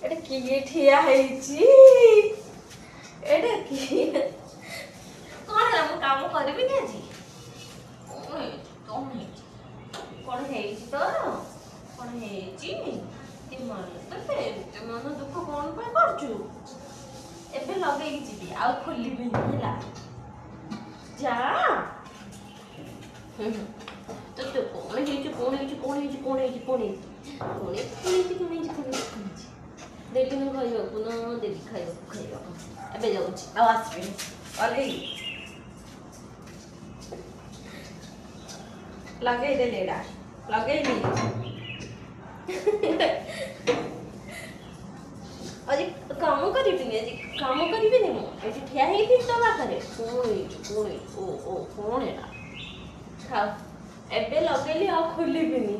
ଏଟା କିଏ ଠିଆ ହେଇଛି? ଏଟା କିଏ? କଣ ହେଲା? ମୁଁ କାମ କରିବିନି ଆଜି? କଣ ହେଇଛି? କଣ ହେଇଛି? କଣ ହେଇଛି ତୋର? କଣ ହେଇଛି? ଏ ମନ, ତତେ ଏତେ ମନ ଦୁଃଖ କଣ ପାଇଁ କରୁଛୁ? ଏବେ ଲଗେଇକି ଯିବି, ଆଉ ଖୋଲିବିନି, ହେଲା? ଯା। ତୋତେ କଣ ହେଇଛି? କଣ ହେଇଛି? କଣ ହେଇଛି? କଣ ହେଇଛି? କଣ ହେଇଛି? କଣ ହେଇଛି? କଣ ହେଇଛି? କଣ ହେଇଛି? କଣ ହେଇଛି? ଦେଲିନି ଖାଇବାକୁ ନା? ଦେଲି ଖାଇବାକୁ? ଖାଇବାକୁ ଏବେ ଯାଉଛି, ଆଉ ଆସିବିନି। ଗଲି, ଲଗେଇଦେଲି, ଏଇଟା ଲଗେଇଲି। ଆଜି କାମ କରିବିନି, ଆଜି କାମ କରିବିନି। ମୁଁ ଏଠି ଠିଆ ହେଇଥିଲି ତୋ ପାଖରେ। କଣ ହେଇଛି? କଣ ହେଇଛି? ଓ ଓ, କଣ ଏଟା? ଖାଅ। ଏବେ ଲଗେଇଲି, ଆଉ ଖୋଲିବିନି।